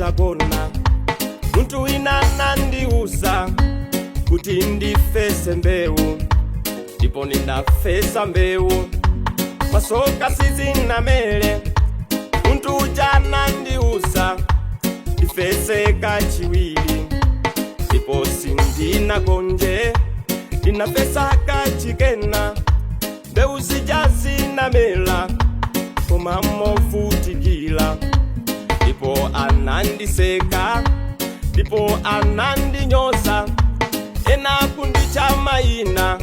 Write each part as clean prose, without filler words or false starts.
Nditagona, munthu wina nandiuza kuti ndifese mbewu, ndipo ndinafesa mbewu, masoka sizinamere. Munthu uja nandiuza ndifese kachiwiri, ndipo sindinagonje, ndinafesa kachikena. Mbewu zija zinamera, koma movutikira, ndipo anandiseka, ndipo anandinyoza, ena kundicha mayina,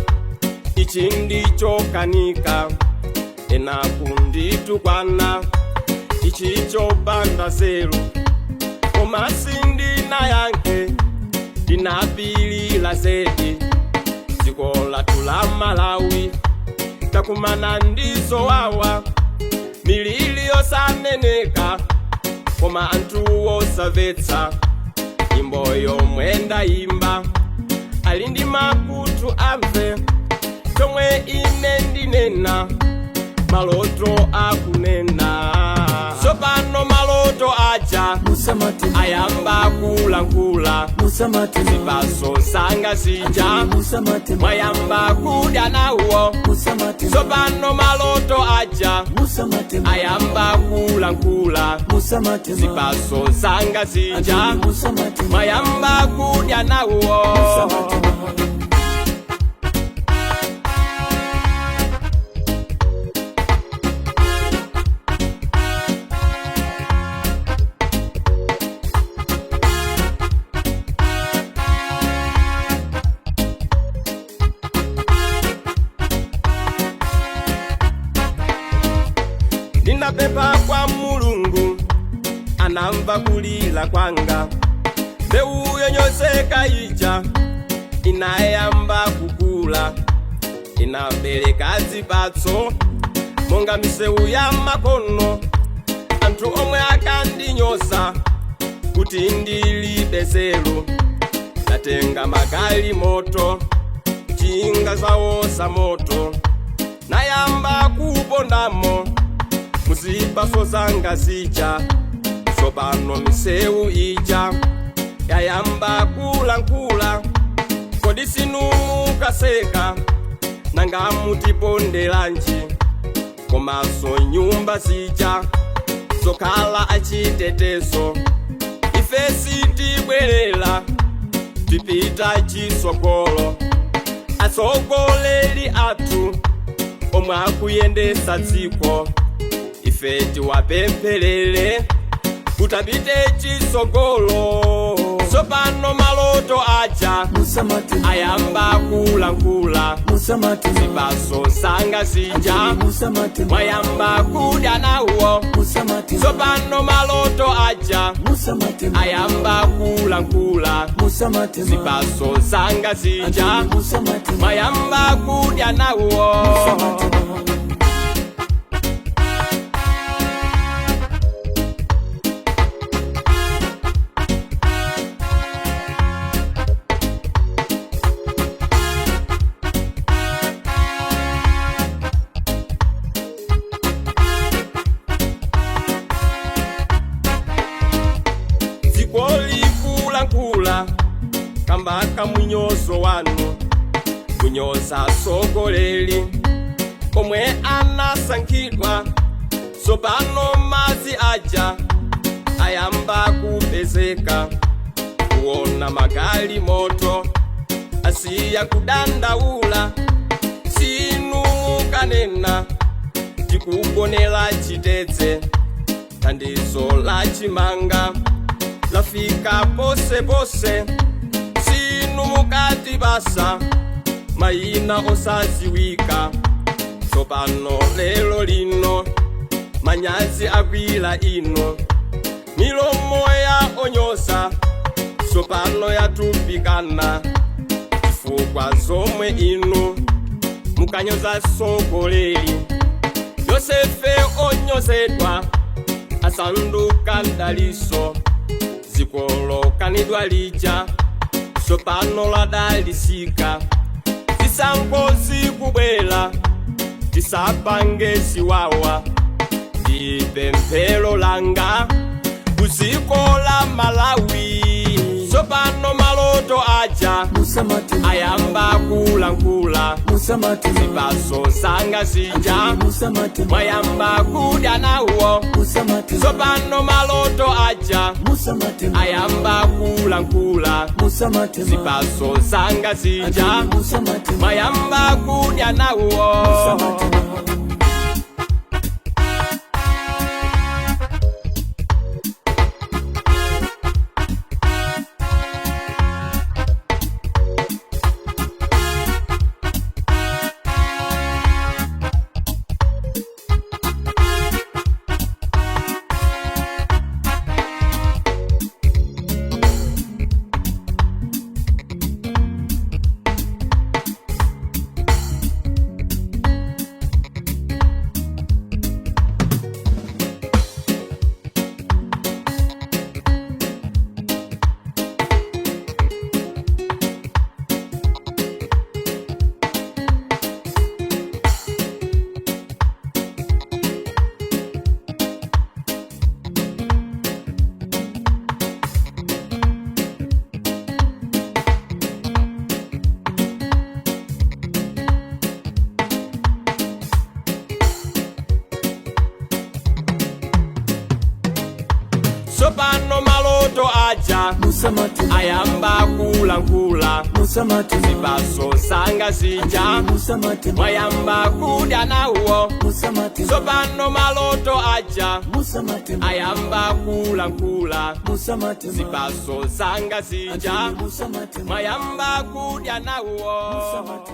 ichi ndichokanika, ena kunditukwana, ichi chopanda nzeru. Koma sindinayankhe, ndinapilira zedi. Dziko lathu la Malawi takumana ndizowawa, milili yosaneneka, koma anthu osamvetsa nyimbo yomwe ndayimba ali ndi makutu amve chomwe ine ndinena. Maloto akunena tsopano, maloto aja Musamati. ayamba kulankhula. Musamati. Zipatso zanga zija Musamati. mwayamba kudya nawo. Musamati. Tsopano maloto aja Musamati. ayamba kulankhula. Musamati. Zipatso zanga zija Musamati. mwayamba kudya nawo. Musamati. Ndinapempha kwa Mulungu, anamva kulira kwanga. Mbewu yonyozeka ija inayamba kukula, inabereka zipatso monga misewu ya makono. Anthu omwe akandinyoza kuti ndilibe nzeru ndatenga magalimoto, njinga zawo za moto, nayamba kupondamo muzipatso zanga zija. Tsopano misewu ija yayamba kulankhula. Kodi sinumukaseka? Nanga mutiponderanji? Komanso nyumba zija zokhala achitetezo, ife sitibwerera, tipita chitsogolo. Atsogoleri athu omwe akuyendetsa dziko, ife tiwapempherere kuti apite chitsogolo. Tsopano maloto aja Musamati. ayamba kulankhula. Musamati. Zipatso zanga zija Musamati. mwayamba kudya nawo. Musamati. Tsopano maloto aja Musamati. ayamba kulankhula. Musamati. Zipatso zanga zija Musamati. mwayamba kudya nawo. Musamati. Dziko likulankhula kamba kamunyozo wanu, kunyoza atsogoleri omwe anasankhidwa. Tsopano madzi aja ayamba kupezeka, kuona magalimoto asiya kudandaula. Sinu mukanena tikugonera chitedze, thandizo la chimanga lafika posepose. Sinu mukati basa mayina osaziwika. Tsopano lero lino manyazi agwira ino, milomo ya onyoza tsopano yatupikana, chifukwa zomwe inu mukanyoza tsogoleri. Yosefe onyozedwa asanduka mdalitso. Dziko lokanidwa lija tsopano ladalitsika. Zisankho zikubwera, tisapange ziwawa, ndi pemphero langa. Mdziko la Malawi tsopano maloto aja Musamati, ayamba kulankhula. Musamati, Zipatso zanga zija Musamati, mwayamba kudya nawo. Musamati, Tsopano maloto aja Musamati, ayamba kulankhula. Musamati, Zipatso zanga zija Musamati, mwayamba kudya nawo. Musamati. Tsopano maloto aja Musamati, ayamba kulankhula. Musamati, Zipatso zanga zija Musamati, mwayamba kudya nawo. Musamati, Tsopano maloto aja Musamati, ayamba kulankhula. Musamati, Zipatso zanga zija Musamati, mwayamba kudya nawo. Musamati.